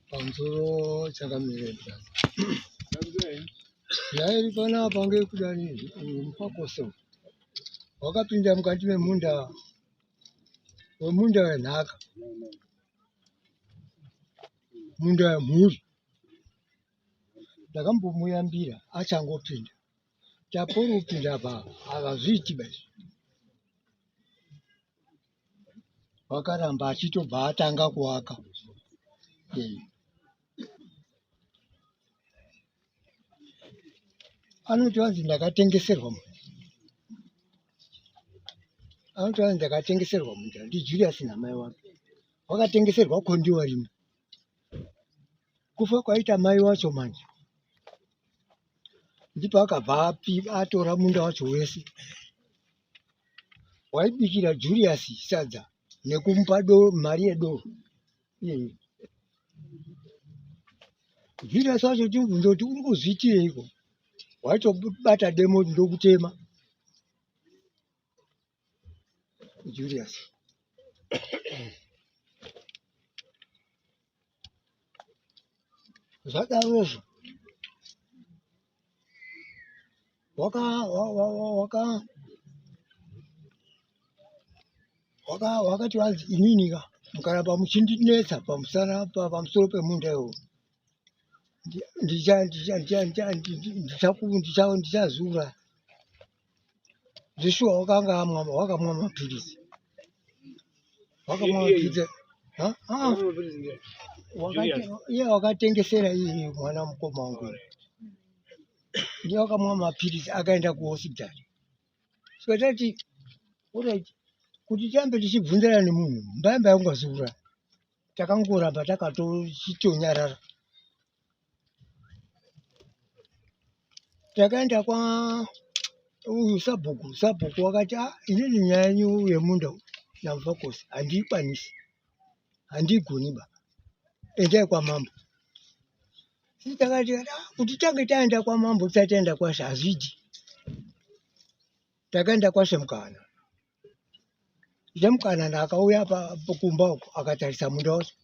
Pamusoro chakamira basa. Nyaya iri panapa ngeyekudani uyu mufakose uyu wakapinda mukati memunda wemunda wenhaka munda wemhuri. Ndakambomuyambira achangopinda tapori kupinda apa havazviiti ba izvi. Wakaramba achitobva atanga kuwaka. Anoti vanzi ndakatengeserwa munda. Anoti vanzi ndakatengeserwa munda ndiJulius namai wake. Wakatengeserwa kondiwa rimwe. Kufa kwaita mai wacho manje ndipo akabva atora munda wacho wese. Waibikira Julius sadza nekumupa mari yedoro. Iyeyo. Julius wacho timubvunza kuti uri kuzviitireiko? Waitobata demo ndokutema. Julius. Zvadarozvo waka waka waka wakati vanzi inini ka mukaramba muchindinetsa pamusana pamusoro pemunda iwowo ndichazura Zveshuwa wakanga amwa wakamwa mapiritsi. Wakamwa mapiritsi. Ha? Ah. Iye wakatengesera iye mwana mukoma wangu. Ndiye wakamwa mapiritsi akaenda kuhospitali. Saka tati alright kuti tirambe tichibvunzana nemunhu mbayamba yangu azura takangoramba takatochitonyarara takaenda kwa uyu sabhuku sabhuku wakati ah, inini nyaya yenyu yemunda namfakosi handiikwanisi handiigoni ba endai kwamambo sisi takati ah, kuti tange taenda kwamambo tisati taenda kwashe hazvidi takaenda kwashe mukana zvemukana akauya kumba uko akatarisa munda wacho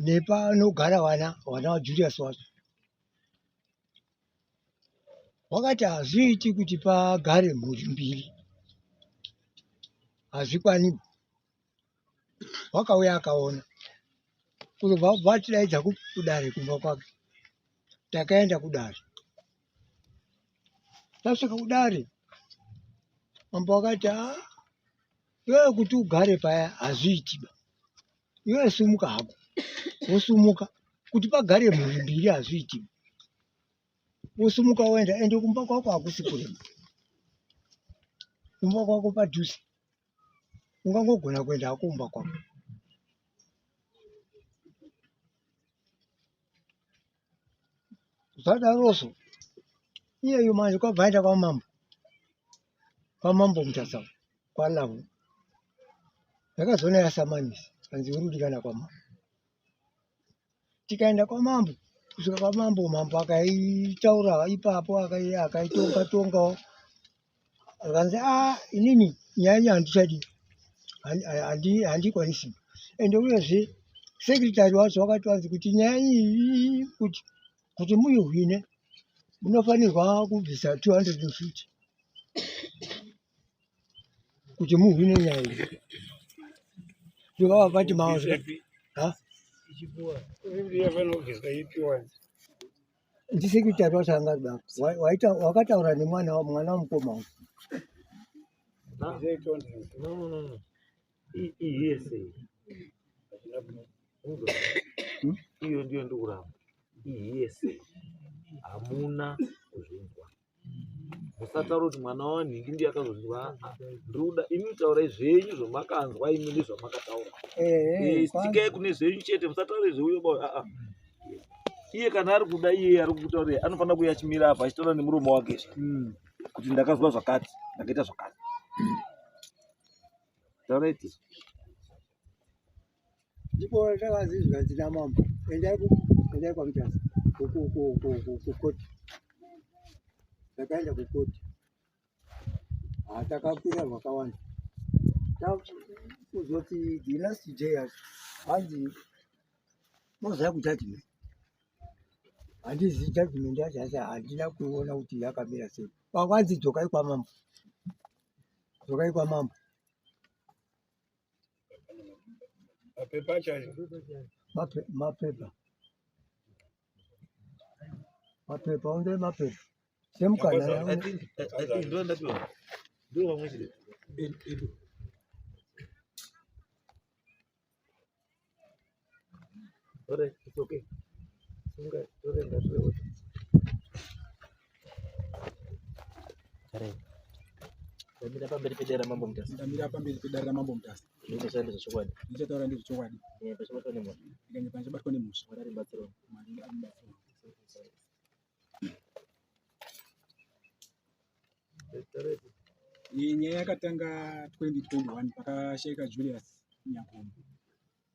nepanogara vana vana vaJulius wacho wakati hazviiti kuti pagare mhuri mbiri hazvikwani wakauya akaona kuzobva vatidaidza kudare kumba kwake takaenda kudare tasvika kudare mambo wakati ah, iwewe kuti ugare paya hazviiti ba iwewe sumuka hako wosumuka kuti pagare mhuri mbiri hazviiti wosumuka woenda ende kumba kwako hakusi kurema kumba kwako padhuze ungangogona kuenda hako kumba kwako Zvadarozvo iyeyu manje kwabva aenda kwamambo kwamambo Mutasa kwaLavu ndakazoona yasamanisi kanzi urudikana kwamambo tikaenda kwamambo kusvika kwamambo mambo akaitaura ipapo akaitonga tongawo akanzi a ah, inini nyaya yenyu handichadi handikwanisi ende uyezve sekretary wacho wakati wanzi kuti nyaya iyi kuti kuti muihwine munofanirwa kubvisa 250 kuti muhwine nyaya iyi ndovava vati maazva ndisekretary wacho anga ari wakataura nemwana mwana wamukoma wangu No, no, no, no. Iyese. Iyo ndiyo ndikuramba. Iyese. Hamuna kuzvinzwa. Musataura kuti mwana wanhingi ndiye akazonzwa. Ndikuda imi taurai zvenyu zvamakanzwa imi nezvamakataura. Sikai kune zvenyu chete musataure zveuyo ba. Ah, ah. Iye kana ari kuda iye ari kutaurira anofanira kuuya achimira apa achitaura nemuromo wake kuti ndakazwa zvakati ndakaita zvakati. Taurai tisu. Ndipo takazi zvikanzi namambo endai endai kwaMutasa kukoti. Takaenda kukoti. Ah, takakwira rwakawanda. Kuzoti the last day yacho hanzi Moziva kujudgment handizivi judgment yacho asi handina kuiona kuti yakamira sei. Kwanzi dzokai kwamambo, dzokai kwamambo. Mapepa acho ayo. Mapepa mapepa unde mapepa semukana I think I think ndo ndapiwa ndo vamwe chete edu. Alright, it's okay. Sunga, tore ndatuwe. Ndamira pamberi pedare raMambo Mutasa. Ndamira pamberi pedare raMambo Mutasa. Ndichataura ndezvechokwadi. Ndichataura ndezvechokwadi. Ndinyepa ndichabatwa nemhosva. Ndikanyepa ndichabatwa nemhosva. Mwari ari mubatsiri wangu. Mwari ari mubatsiri wangu. Iyi nyaya yakatanga 2021 pakashaika Julius Nyagomo.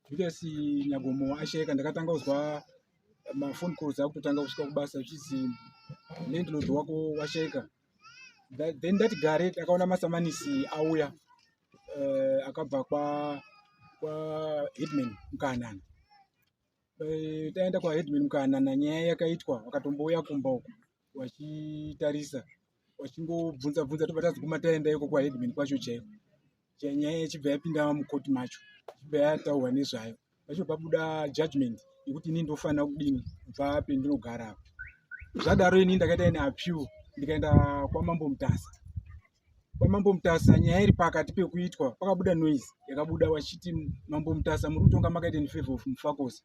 Julius Nyagomo ashaika ndakatanga kuzwa mafone calls akutotanga kusvika kubasa zvichizi landlord wako washaika. Then ndati gare takaona masamanisi auya akabva kwa headman Mukanana. Taenda kwa headman Mukanana nyaya yakaitwa vakatombouya kumba uko vachitarisa vachingobvunza bvunza tobva tazoguma taenda iko kwa headman kwacho chaiko. Nyaya ichibva yapinda mukoti macho ichibva yataurwa nezvayo pachibva pabuda judgment yekuti inini ndofanira kudini kubva pendinogara apa. Zvadaro inini ndakaita ine appeal ndikaenda kwaMambo Mutasa. KwaMambo Mutasa nyaya iri pakati pekuitwa pakabuda noise yakabuda vachiti Mambo Mutasa muri kutonga makaita in favor of Mufakose.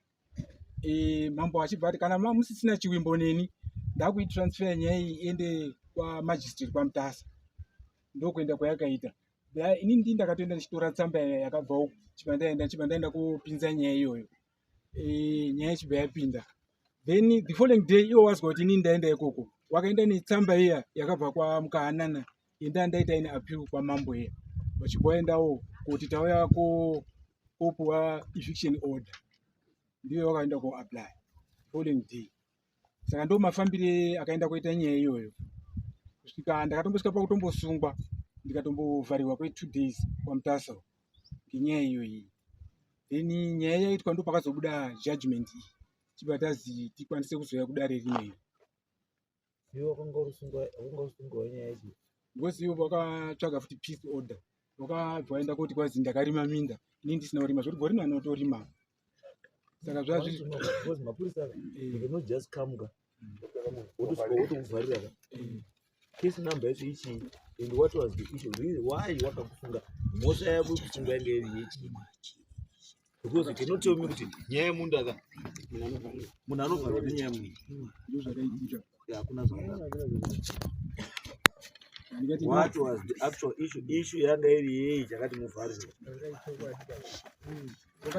Mambo achibva ati kana musisina chiwimbo neni ndakuitransfer nyaya iyi iende kwamagistrate kwaMutasa. Ndokuenda kwayakaita. Inini ndini ndakatoenda ndichitora tsamba yakabva uku chibva ndaenda kopinza nyaya iyoyo. Nyaya ichibva yapinda. Then the following day iwo wazwa kuti inini ndaenda ikoko. Wakaenda netsamba iya yakabva kwaMukahanana enda ndaita ine appeal kwamambo iya. Vachibva vaendawo kuti tauya kopuwa eviction order. Ndiyo wakaenda ko apply following day. Saka ndo mafambire akaenda kuita nyaya iyoyo. Kusvika ndakatombosvika pakutombosungwa ndikatombovharirwa kwe 2 days kwaMutasa ngenyaya iyoyi. Then nyaya yaitwa ndo pakazobuda judgment iyi. Chibva tazi tikwanise kuzouya kudare rineri. Iwe wakanga uri nyaya yacho. Because ivo vakatsvaga futi peace order. Vakabva vaenda koti kwazi ndakarima minda. Ini ndisina kurima zvekuti gore rino anotorima. Saka zvazvi because mapurisa they cannot just come ka. Wotosvika wotokuvharira ka. Case number yacho ichii and what was the issue? Really, why wakakufunga? Mhosva yako yekusunga yange iri yechii? Because you cannot tell me kuti nyaya yemunda ka munhu anovharwa nenyaya yemunhu. Ndozvakaitika. Hakuna zvakadaro. What was the actual issue? Issue yanga iri yei chakati muvharirwe?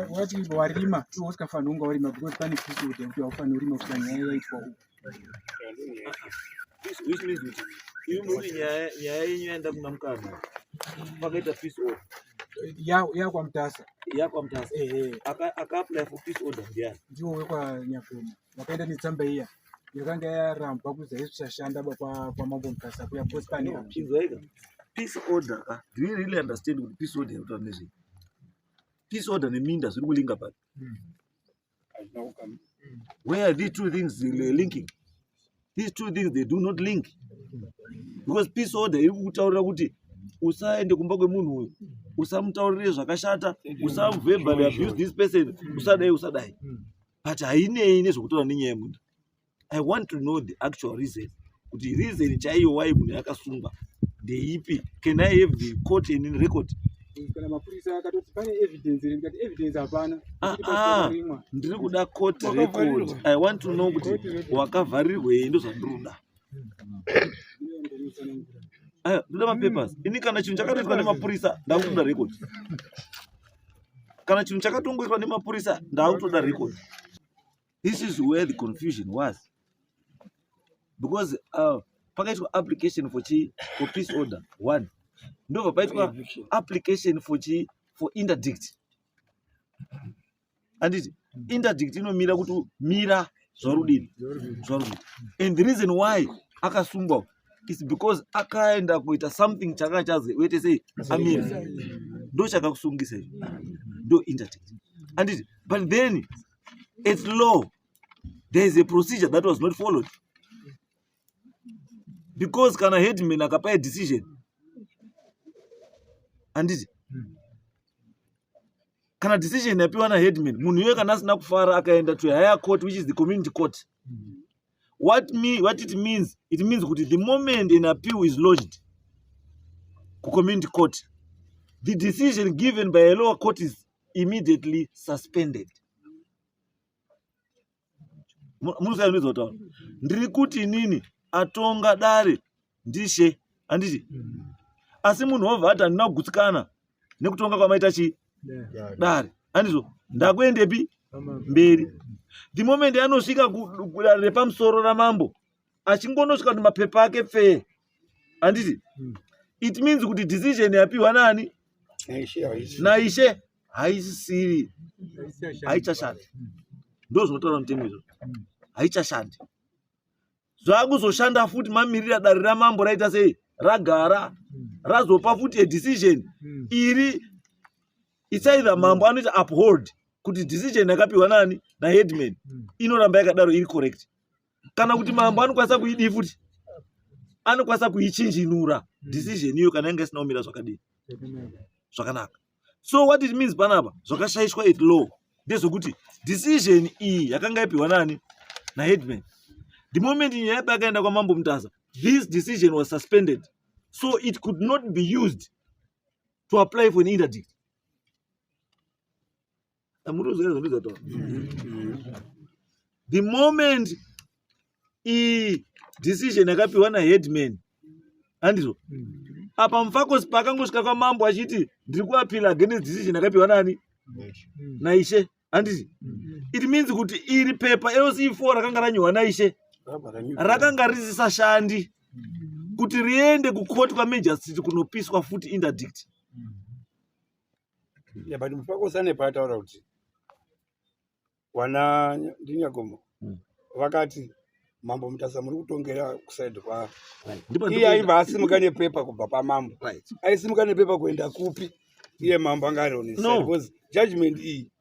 Wakati warima iwe usikafaniri kunge warima because pane peace order yekuti haufaniri kurima kusvika nyaya yaitwa uko. Which means kuti iwe muri nyaya yenyu yaenda kuna Mukana pakaita peace order. Ya kwaMutasa. Ya kwaMutasa. Aka apply for peace order ndiani? Ndiwo wekwaNyagomo. Wakaenda netsamba iya yakanga yarambwa kuzi haisi kuchashanda kwaMambo Mutasa kuya because pane appeal. Chinzwaika. Peace order ka. Do you really understand kuti peace order yekutaura nezvei? Peace order neminda zviri kulinga papi? Where are these two things linking? These two things they do not link. Because peace order iri kukutaurira kuti usaende kumba kwemunhu uyu, usamutaurire zvakashata, usaverbally abuse this person, usadai usadai. But hainei nezvekutaura nenyaya yemunhu. I want to know the actual reason. Kuti reason chaiyo why munhu yakasungwa ndeipi? Can I have the court and in record? Kana mapurisa akatoti pane evidence iri, ndikati evidence hapana. Ndiri kuda court record. I want to know kuti wakavharirwei, ndozvandinoda. Aya, ndoda mapapers. Ini kana chinhu chakatoitwa nemapurisa ndakutoda record. Kana chinhu chakatongoitwa nemapurisa ndakutoda record. This is where the confusion was. Because pakaitwa application for chi for peace order one. Ndobva paitwa application for chi for interdict. Anditi interdict inomira kuti mira zvarudini zvarudini. And the reason why akasungwa is because akaenda kuita something chakanga chazi uite sei amira. Ndo chakakusungisa izvo. Ndo interdict. Anditi but then At law there is a procedure that was not followed because kana headman akapa a decision, handiti, kana decision yapiwa naheadman, munhu iyoyo kana asina kufara akaenda to a higher court, which is the community court, what it means, it means kuti the moment an appeal is lodged kucommunity court, the decision given by a lower court is immediately suspended. Munoziva kutaura ndiri kuti inini atonga dare ndishe, handiti? Asi munhu wobva ati handina kugutsikana nekutonga kwamaita chii dare, handizvo? Ndakuendepi mberi. The moment anosvika kudare repamusoro ramambo, achingonosvika kuti mapepa ake pfee, handiti, it means kuti decision yapiwa nani? Naishe haisisiri, haichashandi. Ndo zvinotaura mutemo izvo, haichashandi. Zvakuzoshanda futi mamirira dare ramambo raita sei, ragara, razopa futi a decision iri. It's either mambo anoita uphold kuti decision yakapiwa nani, naheadman, inoramba yakadaro, iri correct, kana kuti mambo anokwanisa kuidii futi, anokwanisa kuichinjinura decision iyo kana yanga isina kumira zvakadii, zvakanaka. So what it means panapa, zvakashayishwa at law ndezvekuti decision iyi yakanga yapiwa nani? Naheadman. The moment nyaya yakaenda kwamambo Mutasa, this decision was suspended, so it could not be used to apply for an interdict. Amurozvera zvandizataura? The moment iyi decision yakapiwa naheadman, handizvo? Apa Mufakose paakangosvika kwamambo achiti ndiri kuappeal against decision yakapiwa nani? Naishe, handiti? It means kuti iri pepa LC4 rakanga ranyorwa naishe rakanga risisashandi kuti riende kukoti kwamagistrate kunopiswa futi interdict. Yeah, but Mufakose ane paataura kuti wana ndinyagomo vakati mambo Mutasa muri kutongera kuside kwa Ndipo iye aibva asimuka nepepa kubva pamambo. Aisimuka nepepa kuenda kupi iye mambo anga ari on his No. side? Because judgment iyi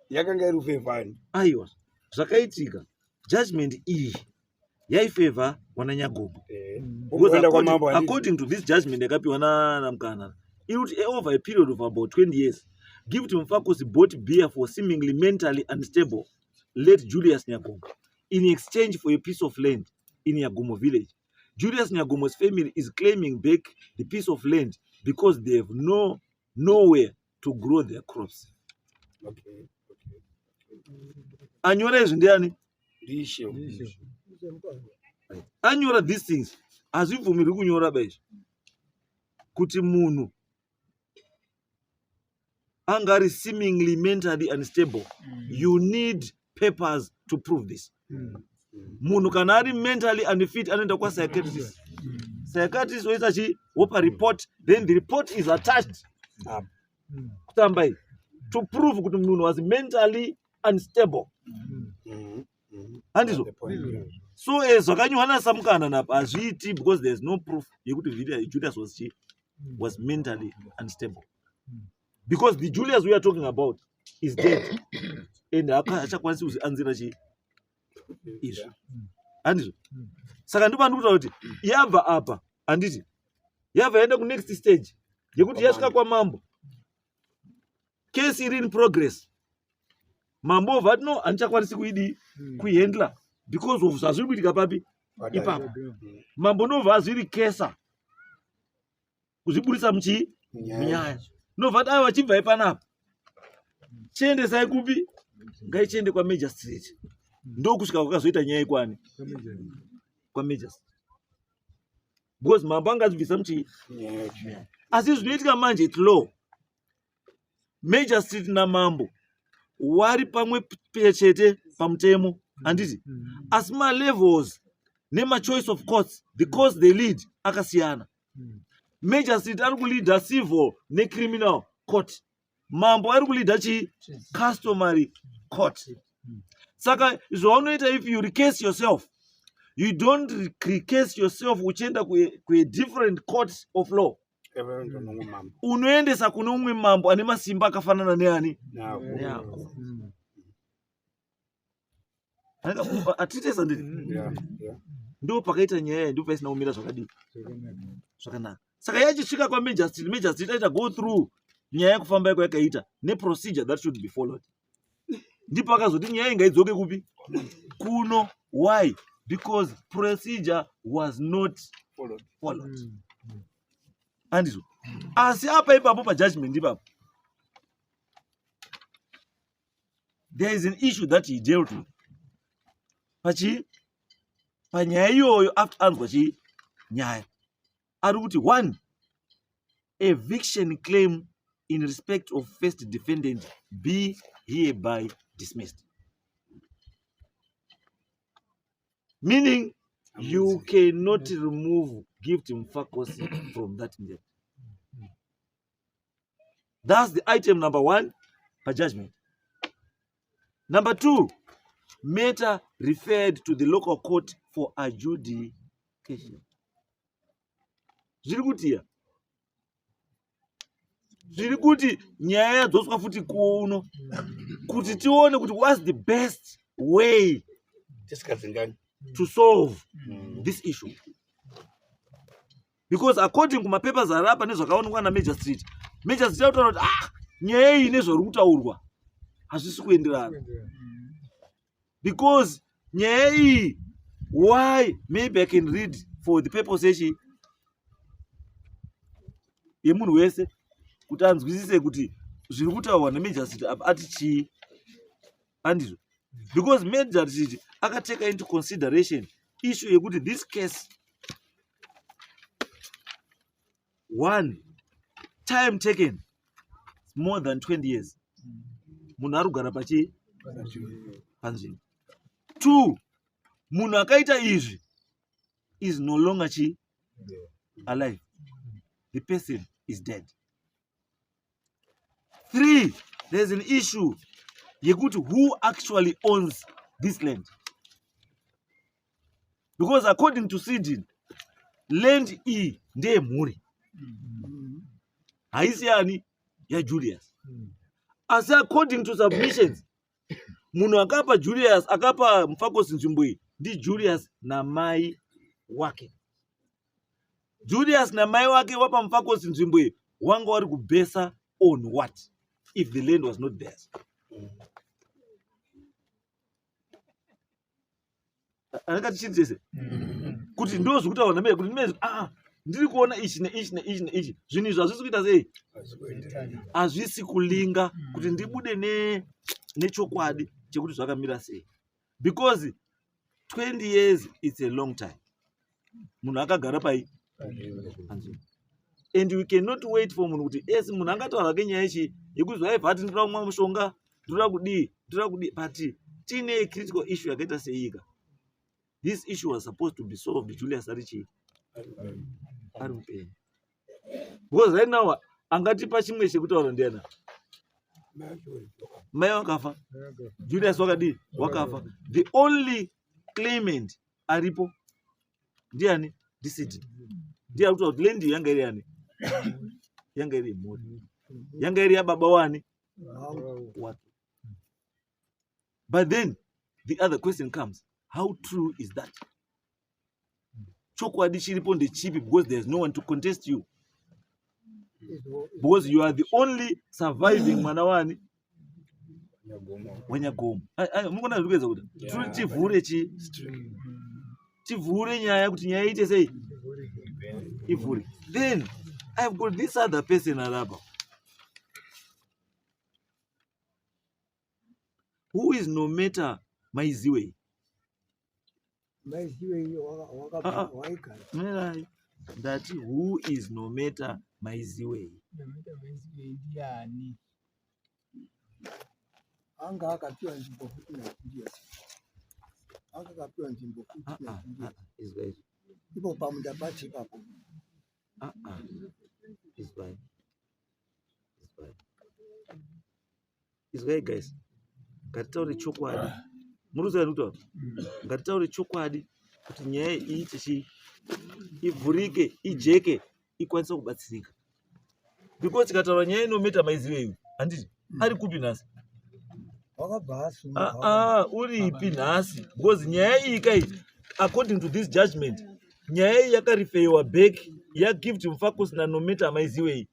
yakanga iri kufavour ani? Aiwa, zvakaitika, judgment iyi yaifavour wana Nyagomo. Because Kuenda kwamambo, handiti? According to this judgment yakapiwa naMukana, iri kuti over a period of about 20 years, Gift Mufakose bought beer for seemingly mentally unstable late Julius Nyagomo in exchange for a piece of land in Nyagomo village. Julius Nyagomo's family is claiming back the piece of land because they have nowhere to grow their crops. Anyora izvi ndiani? Ndishe. Anyora these things, hazvibvumirwi kunyora ba izvi kuti munhu anga ari seemingly mentally unstable. You need papers to prove this. Munhu kana ari mentally unfit anoenda kwapsychiatrist. Psychiatrist oita chi wopa report, then the report is attached Apa. Kutamba iyi to prove kuti munhu was mentally unstable. Handizvo? The point, yeah. So zvakanyorwa naSamukana napa hazviiti because there is no proof yekuti Julius was chi was mentally unstable, because the Julius we are talking about is dead and haachakwanisi kuzvianzira chi izvi, handizvo? Saka ndipo ndikutaura kuti yabva apa, handiti, yabva yaenda kunext stage yekuti yasvika kwamambo, case iri in progress, mambo obva ati no, handichakwanisi kuidii, kuihandla because of zvazviri kuitika papi ipapo. Mambo ndobva azvirikesa kuzviburisa muchii, munyaya. Ndobva ati aiwa, chibvai panapa, chiendesai kupi? Ngaichiende kwamagistrate. Ndokusvika kwakazoita nyaya ikwani kwamagistrate, because mambo anga azvibvisa muchii. Asi zvinoitika manje at law, magistrate namambo wari pamwe chete pamutemo, handiti? Asi malevels nemachoice of courts, the courts they lead akasiyana. Magistrate ari kuleada civil necriminal court, mambo ari kuleada chi customary court. Saka zvaunoita, if you recase yourself, you don't recase yourself uchienda kua different court of law. Unoendesa kune umwe mambo ane masimba akafanana neani? Neako. Hatitesa ndiri ndo pakaita nyaya ndo paisina kumira zvakadii zvakanaka. Saka yachisvika kwamagistrate, magistrate aita go through nyaya yekufamba yako yakaita neprocedure that should be followed. Ndipo akazoti nyaya ingaidzoke kupi kuno. Why? Because procedure was not followed. Andizvo. Asi apa ipapo pajudgment ipapo there is an issue that he dealt with pachi panyaya iyoyo after anzwa chi nyaya ari kuti one eviction claim in respect of first defendant be hereby dismissed, meaning you cannot remove Gift Mfakosi from that land. That's the item number 1 per judgment. Number 2, matter referred to the local court for adjudication. Zviri kuti ya zviri kuti nyaya yadzoswa futi kuno kuti tione kuti what's the best way tisikadzingani to solve this issue, because according kumapapers ari apa nezvakaonekwa namagistrate, magistrate akutaura kuti nyaya iyi nezvari kutaurwa hazvisi kuenderana, because nyaya iyi, why, maybe I can read for the purpose yechi yemunhu wese kuti anzwisise kuti zviri kutaurwa nemagistrate apa ati chii. Andizvo, because magistrate akateka into consideration issue yekuti this case, one, time taken more than 20 years, munhu ari kugara pachi panzvimbo. 2, munhu akaita izvi is no longer chi alive, the person is dead. 3, there's an issue yekuti who actually owns this land, because according to Sweden, land iyi ndeyemhuri, haisi yani yaJulius. Asi according to submissions, munhu akapa Julius, akapa Mfakosi nzvimbo iyi ndiJulius namai wake. Julius namai wake wapa Mfakosi nzvimbo iyi, wanga wari kubhesa on what if the land was not theirs? Anenge tichinzese kuti ndo zviri kutaurwa namai kuti ndimezi ndiri kuona ichi neichi neichi neichi, zvinhu izvi hazvisi kuita sei, hazvisi kulinga kuti ndibude nechokwadi chekuti zvakamira sei, because 20 years, it's a long time munhu akagara pai panzvimbo, and we cannot wait for munhu kuti esi munhu angataura hake nyaya ichi yekuti zvaibva ati ndinoda kumwa mushonga, ndinoda kudii, ndinoda kudii, but tiine critical issue yakaita seika. This issue was supposed to be solved Julius ari chii, ari mupenyu, because right now angatipa chimwe chekutaura ndiana mai wakafa, Julius wakadii, wakafa. The only claimant aripo ndiani? Ndisiti ndiye ari kutaura kuti land yanga iri yani, yanga iri yemhuri, yanga iri yababa wani wake. But then the other question comes, how true is that? Chokwadi chiripo ndechipi? Because there's no one to contest you, because you are the only surviving mwana wani, wanyagomo. Munoona zviri kuedza kuti tiri tivhure chi tivhure nyaya kuti nyaya iite sei, ivhure. Then I've got this other person arapa who is no matter Maiziwei. Maiziwei waigara. Mirai, ndati who is no matter Maiziwei. Nomatter Maiziwei ndiani? Anga akapiwa nzvimbo futi naJulius, anga akapiwa nzvimbo futi naJulius. Izwa izvi. Ipo pamunda pacho ipapo. Izwai, izwai, izwai guys, ngatitaure chokwadi. Muri kuziva ndikutaura, ngatitaure chokwadi kuti nyaya iyi iite ivhurike, ijeke, ikwanise kubatsirika, because tikataura nyaya inometa Maiziwei, handiti ari kupi nhasi? Wakabva asumuka. Ah, ah, uripi nhasi because nyaya iyi kai according to this judgment nyaya iyi yakarifeiwa back yagift mufakosi nanometa maiziwei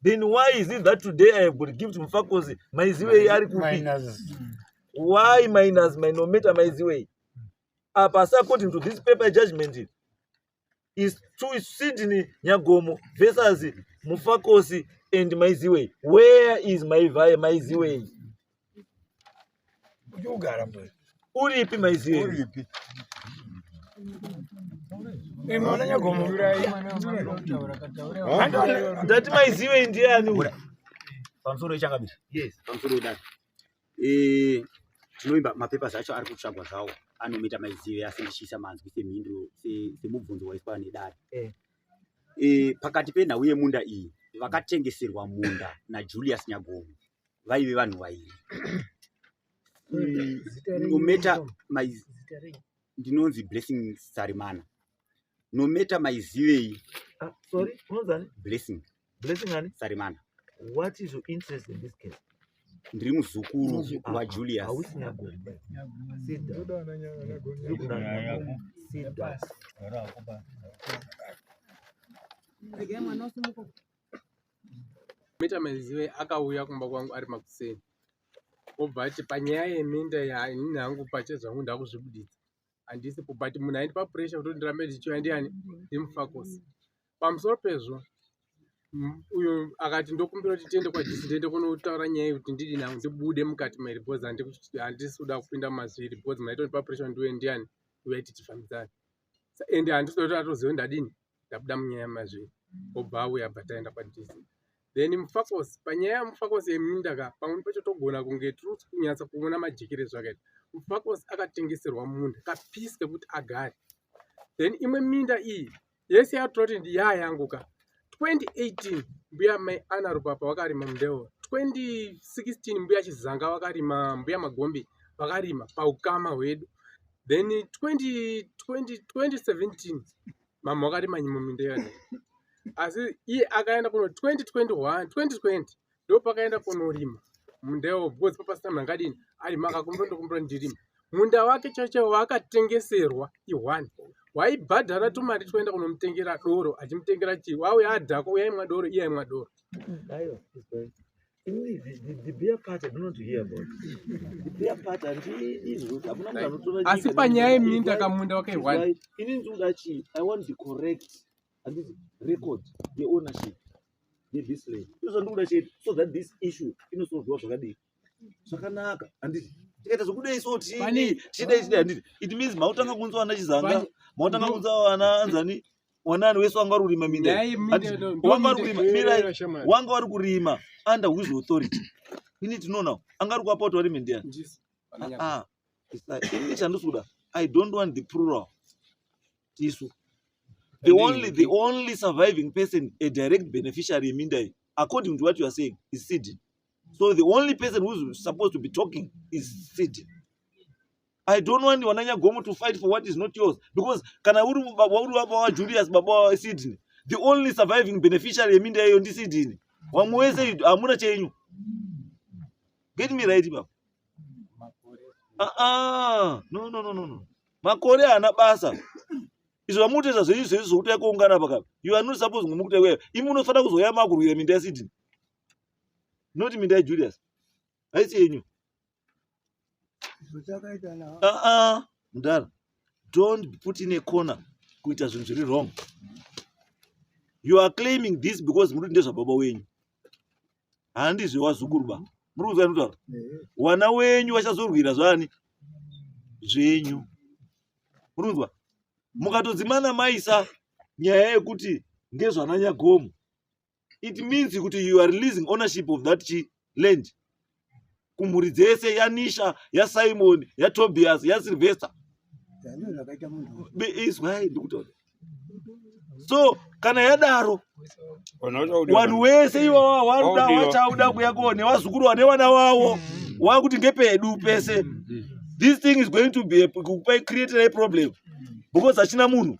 then why is it that today i have got gift mufakosi maiziwei ari kupi why minus mainometa maiziwei apa asi according to this paper judgment is to Sydney Nyagomo versus Mufakosi and Maiziwei. Where is Maivai Maiziwei? Uchigara mbwe. Uripi Maiziwei? Uripi? Eh, mwana Nyagomo. Ndati Maiziwei ndiani uyu? Pamusoro ichakabira. Yes. Pamusoro idai. Eh, tinoimba mapapers acho ari kutsvagwa zvawo anomita maizive asi ndichiisa manzwi semhinduro semubvunzo waiswa nedare eh. E, pakati penhau yemunda iyi vakatengeserwa munda najulius nyagomo vaive vanhu vairi nometa ndinonzi blessing sarimana nometa maizivei ah, sorry unonzani blessing Blessing ani? Sarimana. What is your interest in this case? Ndiri muzukuru waJulius. Hausi Nyagomo. Sit down. Sit down. Meta Mazive akauya kumba kwangu ari makuseni obva ati panyaya yeminda yainini hangu pachezvangu ndakuzvibuditsa handisipo but munhu aindipa pressure kuti ndirambe ndichiuya ndiani ndimufakosi pamusoro pezvo uyo akati ndokumbira kuti tiende kwadisi ndiende kunotaura nyaya yekuti ndidi nangu ndibude mukati mairi because handisi kuda kupinda mumazviri because maitondipa pressure ndiuye ndiani uya tichifambidzana ende handisi kuda kuti atozive ndadini ndabuda munyaya mazviri obva auya abva taenda kwadisi then mufakos panyaya yamufakos yeminda ka pamweni pacho togona kunge tiri kunyatsa kuona majekere zvakaita mufakos akatengeserwa munda kapisi kekuti agare then imwe minda iyi yese yatora kuti yaa yangu ka 2018 mbuya mai ana rupapa vakarima mundewo 2016 mbuya chizanga vakarima mbuya magombe vakarima paukama hwedu then 20, 20, 2017 mama wakarima nyimo minda yona asi iye akaenda kuno 2021 2020 ndopakaenda kunorima mundawo because papasina munhu angadini arima akakumbira ndokumbira ndirima munda wake chaicho waakatengeserwa i1 waibhadhara tumari twaenda kunomutengera doro achimutengera chii wauya adhakwa uya aimwa doro iye aimwa doro Aiwa, The beer part I don't want to hear about. The beer part handizwi hakuna munhu anotora Asi panyaya yeminda kamunda wakaihwani. Ini ndinoda chii? I want the correct handiti record yeownership yethis land. Ndizvo ndikuda chete so that this issue inosolviwa zvakadii? Zvakanaka handiti tikaita zvekudai so tichidai tichidai handiti it means mautanga kunzwa vana Chizanga, mautanga kunzwa vana anzani wanani wese wanga uri kurima minda wanga uri kurima mirai wanga uri kurima under whose authority we need to know now anga uri kuapa kuti warime ndiani ah, ah ini chandisi kuda i don't want the plural tisu the only the only surviving person a direct beneficiary yeminda iyi according to what you are saying is Sydney so the only person who is supposed to be talking is Sydney I don't want vana Nyagomo to fight for what is not yours because kana uri uri baba waJulius baba waSydney the only surviving beneficiary yeminda iyo ndiSydney vamwe wese hamuna chenyu get me right baba ah ah no no no no no makore haana basa izvo vamukutoita zvenyu zvenyu zvokuti kuungana paka you are not supposed kumukuta iweyo imi unofanira kuzoya makurwira minda yaSydney not minda yaJulius haisi yenyu ah, ah, mudhara don't put in a corner kuita zvinhu zviri wrong you are claiming this because muri ndezvababa wenyu handi zvewazukuru ba muri kunzwa ndikutaura wana wenyu vachazorwira zvani zvenyu muri kunzwa mukatodzimana maisa nyaya yekuti ngezvananyagomo it means kuti you are releasing ownership of that chi land kumhuri dzese yanisha yasimon yatobias yasilvester izwai ndikutaura so kana yadaro vanhu wese iwawa waruda wachauda kuya ko nevazukuru vane vana vavo wakuti ngepedu pese this thing is going to be creating a problem because hachina munhu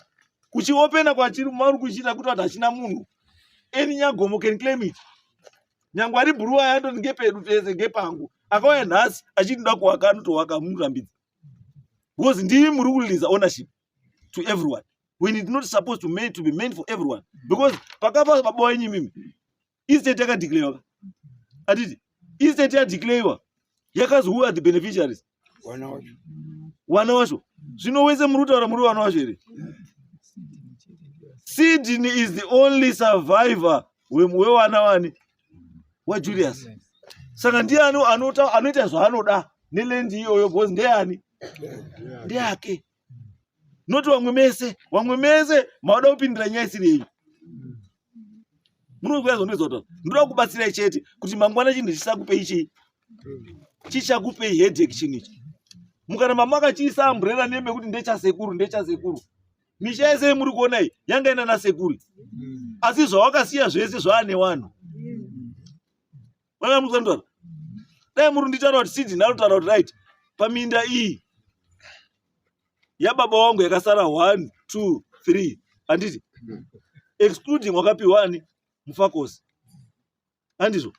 kuchiopena kwachiri mauri kuchiita kuti vanhu hachina munhu any nyagomo can claim it nyangwe ari bhuruwa yandoti ngepedu pese ngepangu Akauya nhasi achiti ndoda kuwaka, anotowaka, hamumurambidzi, because ndimi muri kurelease ownership to everyone when it's not supposed to be meant for everyone. Because pakafa baba wenyu imimi, estate yakadeclarewa, atiti estate yadeclarewa yakazi who are the beneficiaries? Wana wacho. Wana wacho. Zvino wese muri kutaura muri wana wacho here? Sydney is the only survivor wewana wani waJulius. Saka ndiani anoita zvaanoda neland iyoyo? Because ndeyani? Ndeyake, noti vamwe mese. Vamwe mese mauda kupindira nyaya isiri yenyu. Munozwa zvondoedza kutaura? Ndoda kubatsirai chete kuti mangwana chinhu chisakupei chii, chichakupei headache chinhu ichi. Mukaramba makachiisa umbrella name yekuti ndechasekuru, ndechasekuru, misha yese yemuri kuona iyi yanga ina nasekuru, asi zvawakasiya zvese zvaane vanhu. Vana, dai muri nditaura kuti Sydney anotaura kuti, right, paminda iyi yababa wangu yakasara 1 2 3, handiti, excluding wakapiwa ani, Mufakosi, handizvo?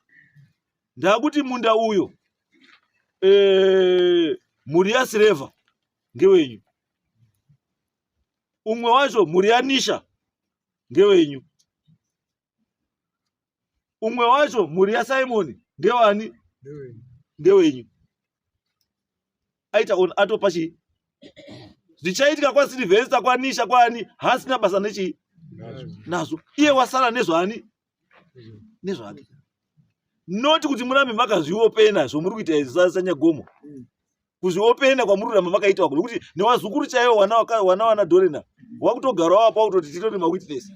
Ndakuti munda uyo, mhuri yaSirevha ngewenyu, umwe wacho mhuri yaNisha ngewenyu, umwe wacho mhuri yaSimoni ndewani, ndewenyu. Aita on atopa chii? Zvichaitika kwaSilvester, kwaNisha, kwani, haasina basa nechii nazvo. Iye wasara nezvaani? Nezvake. Noti kuti murambe makazviopena zvomuri kuita izvi sanyagomo, kuzviopena kwamuri kuramba makaita wako, nekuti newazukuru chaivo, wana wana Dorena wakutogarawo apo, wakutoti titori mawitness.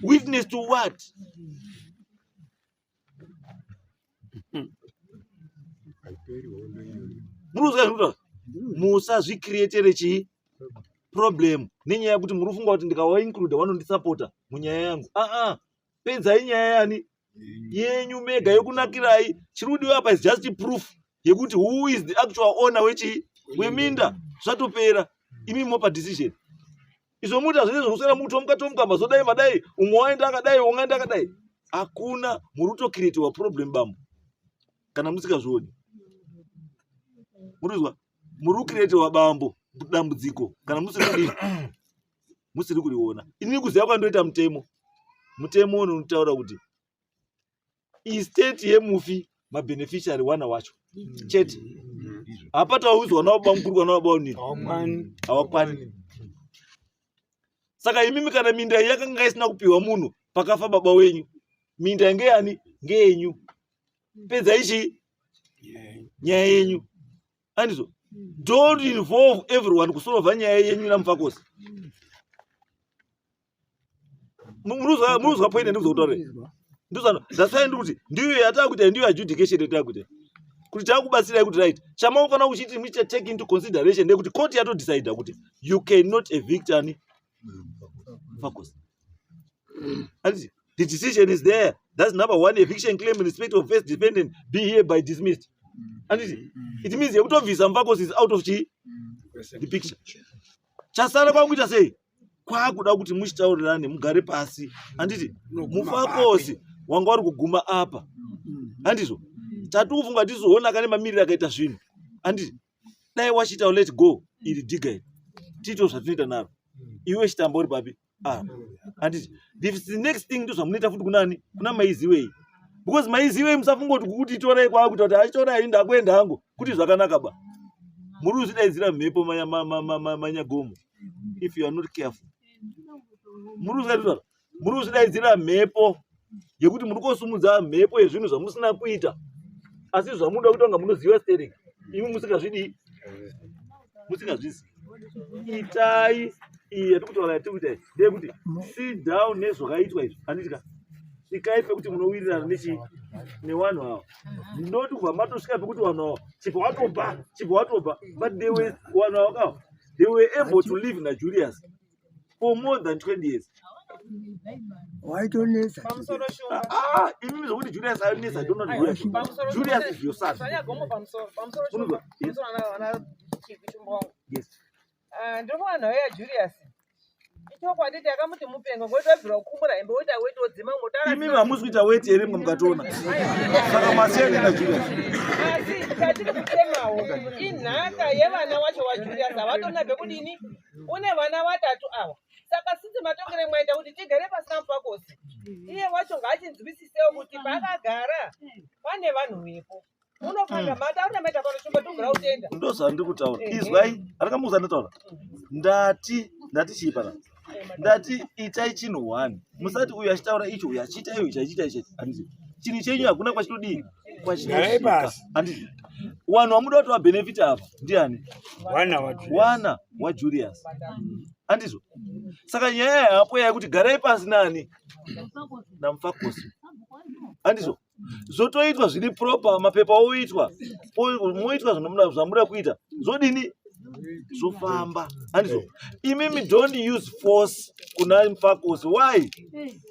Witness to what? Muri kuzwa zviri? Musazvicreatere chii, problem, nenyaya yekuti muri kufunga kuti ndikawaincluda vanondisapota munyaya yangu. Aa, pedzai nyaya yani yenyu mega yokunakirai. Chiri kudiwa apa is just proof yekuti who is the actual owner wechii, weminda. Zvatopera. Imi mopa decision. Izvo muita zvese zvokuswera mutomuka tomuka, mazodai madai, umwe waenda akadai, umwe waenda akadai, hakuna. Muri kutocreatiwa problem, bambo, kana musingazvioni. Muri kuzwa? Muri kucreatiwa, bambo, dambudziko kana musiri kudii, musiri kuriona. Inini kuziva kwandoita mutemo, mutemo unotaura kuti estate yemufi, mabeneficiary wana wacho chete. Hapataudzwa nababa mukuru kana baba unini. Hawakwani. Hawakwani. Saka imimi, kana minda iyi yakanga isina kupiwa munhu pakafa baba wenyu, minda ngeyani? Ngeyenyu. Pedzai chii, nyaya yenyu, andizvo? Don't involve everyone kusolva nyaya yenyu naMufakosi. Munozwa point ndikuzotaura? Ndizvano, that's why ndikuti ndiyo yatakuita, ndiyo adjudication yatakuita, kuti takubatsirai kuti, right, chamakufanira kuchiti muchita take into consideration ndekuti court yatodecida kuti you cannot evict ani, Mufakosi. Anditi the decision is there? That's number one: eviction claim in respect of first defendant be hereby dismissed. Anditi it means yekutobvisa Mufakosi is out of chi, the picture. Chasara kwakuita sei? Kwakuda kuti muchitaurirane, mugare pasi, handiti? Mufakosi wanga uri kuguma apa, handizvo? Tati kufunga tizoona kane mamiriro akaita zvinhu, handiti? Dai wachiita let go iri dhiga iri, tiito zvatinoita naro. Iwe chitamba uri papi apa, handiti? The next thing ndo zvamunoita futi kunani, kuna Maiziwei, because Maiziwei, musafunga kuti kukuti torai, kwakuita kuti achitorai, ndakuenda hangu kuti zvakanaka ba. Muri kuzvidaidzira mhepo, manyagomo, if you are not careful. Muri kuzvidaidzira, muri kuzvidaidzira mhepo yekuti muri kosumudza mhepo yezvinhu zvamusina kuita, asi zvamunoda kuita kunga munoziva stereki, imi musingazvidii, musingazvizi. Itai iyi yatiri kutaura, yatiri kuita iyi ndeyekuti sit down nezvakaitwa izvi, handitika? Svikai pekuti munowirirana nechi nevanhu ava, not kubva matosvika pekuti vanhu ava chibva watobva, chibva watobva. But they were, vanhu ava kava, they were able to live naJulius for more than 20 years. Waitonetsa. Pamusoro, Shumba. Ah, imimi zvokuti Julius ainetsa, I don't know Julius. Pamusoro. Julius is your son. Zvanyagomo, pamusoro, pamusoro, Shumba. Unozwa? Yes. Pamusoro, ana Chivi, Shumba wangu. Yes. Ah, ndinofunga nhau yaJulius. Chokwadi takamuti mupengo ngokuti wabvira kukumura hembe woita weti wodzima moto. Imi hamusi kuita weti here mwe mukatoona? Saka masiyana naJulius. Asi chatiri kutemawo inhaka yevana wacho waJulius havatorina pekudini. Une vana vatatu ava. Saka since matongere mwaita kuti tigare pasina mufakosi. Iye wacho ngaachinzwisisewo kuti paakagara pane vanhu vepo. Unofana mataura maita pano chomba togara utenda. Ndozvandiri kutaura. Izwai, andakamuudza ndataura. Ndati, ndati chii pana? Ndati itai chinhu one. Musati uyu achitaura icho, uyu achiita icho, uyu achiita icho. Handiti. Chinhu chenyu hakuna kwachinodii? Garai Kwachinosvika. pasi. Handiti. Vanhu vamuda kuti vabenefit apa ndiani? Wana waJulius. Wana waJulius. Handizvo? Saka nyaya yapo yekuti garai pasi nani? NaMufakosi. Handizvo? Zvotoitwa zviri proper, mapepa oitwa, moitwa zvinomuda zvamuda kuita. Zvodini? Zvofamba. Handizvo? Imimi don't use force kuna Mufakosi. Why?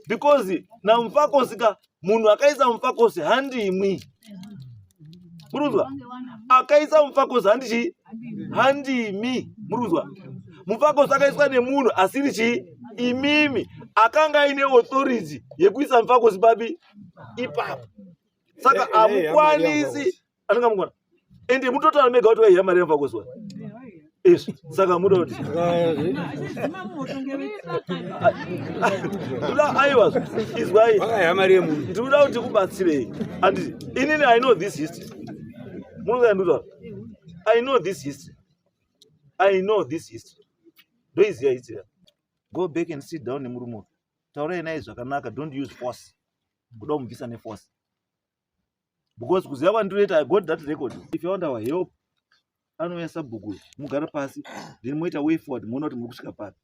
Because naMufakosi ka munhu akaisa Mufakosi handimwi. Murikuzwa? Akaisa Mufakosi handi chii? Handimi. Murikuzwa? Mufakosi akaiswa nemunhu asiri chii? Imimi. Akanga aine authority yekuisa Mufakosi papi? Ipapo. Saka hamukwanisi anenge amukwana. Ende mutotaura mega kuti waiya mari yaMufakosi wa. Izvi saka muda kuti ndoda aiwa izwai ndinoda kuti kubatsirei anditi inini I know this history munoziva ndikutaura I know this history I know this history ndoiziva history go back and sit down nemurume uyu taurai naye zvakanaka don't use force kuda kumubvisa neforce because kuziva kwandinoita I got that record if you want our help anouya sabhuku mugara pasi then moita way forward moona kuti muri kusvika papi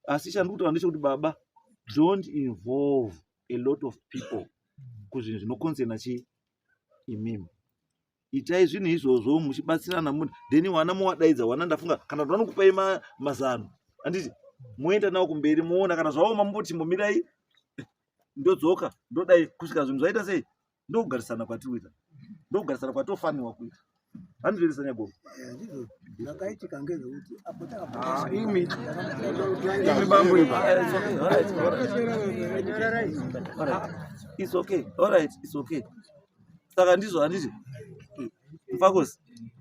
asi chandiri kutaura ndechekuti baba don't involve a lot of people kuzvinhu zvinokonzerna chii imimi itai zvinhu izvozvo muchibatsirana munhu then wana mowadaidza wana ndafunga kana kuti vanokupai mazano handiti moenda nawo kumberi moona kana zvaoma mumboti mbomirai ndodzoka ndodai kusvika zvinhu zvaita sei ndokugarisana kwatiri kuita ndokugarisana kwatofanirwa kuita handizvoita nyagogo Ndizvo zvakaitika ngezvekuti apo Ah, imi imi bambo imi. It's okay. All right, it's okay. Saka ndizvo handiti Mfakosi,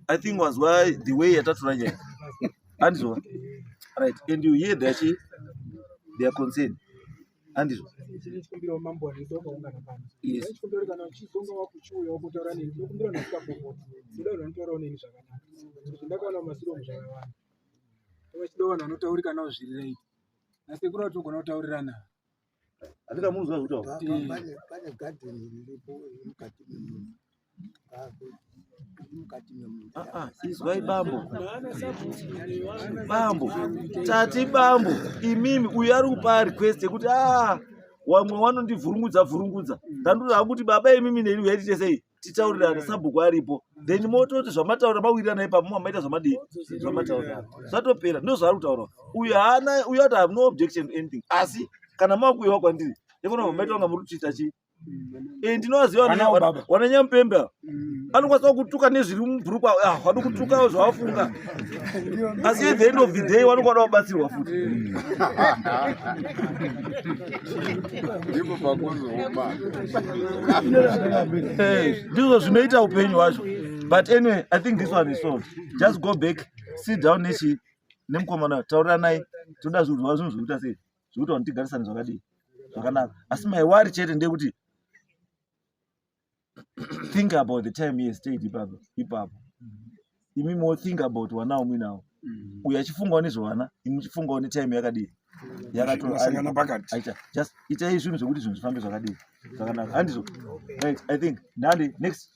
I think was why the way yatatora nyaya. Handizvo. Right, and you hear their chi their concern. Handizvo. Chikumbiro mambo wanenge wakaungana pano. Yes. Chikumbiro kana uchizonga wakuchiuya wakotaura neni ndinokumbira ndikapopota. Ndoda kuti vanotaurawo neni zvakanaka. Kuti ndakaona mumashure umu zvakawanda. Vachida vanhu vanotaurika navo zviri right. Nasekuru vatogona kutaurirana. Handikamunzwa zvekutaura. Pane gadheni riripo riri mukati memunda. Riri mukati memunda. Ah, ah, izwai bambo. Bambo, tati bambo, imimi uyu ari kupa request yekuti ah wamwe wanondivhurungudza vhurungudza. Ndandoda kuti baba imimi neni uyai tiite sei? Titaurirane sabhuku aripo. Then mototi zvamataura mawirirana ipapo mamaita zvamadii? Zvamataura. Zvatopera, ndozvaari kutaura. Uyu haana uyu ati have no objection to anything. Asi kana makuiwa kwandiri, ndikona maita kunga muri kuchiita chii? Ndinovaziva Vana baba. wana nyamupembe ava. Anokwanisa kutuka nezviri mubhurukwa ah, wadi kutuka zvavafunga asi at the end of the day vanokwana kubatsirwa futi Ndipo pakuzooma. Ndizvo zvinoita upenyu hwacho but anyway I think this one is solved just go back sit down nechi nemukomana tauriranai toda zvinhu zvinhu zvekuita sei zvekuti vanhu tigarisane zvakadii zvakanaka asi my worry chete ndeyekuti think about the time he has stayed ipapo ipapo imi mo think about wana wamuinawo uyu achifungawo nezvevana imi muchifungawo netime yakadii yakatora Masangana pakati. aita just itai zvinhu zvekuti zvinhu zvifambe zvakadii zvakanaka handizvo right I think nandi next.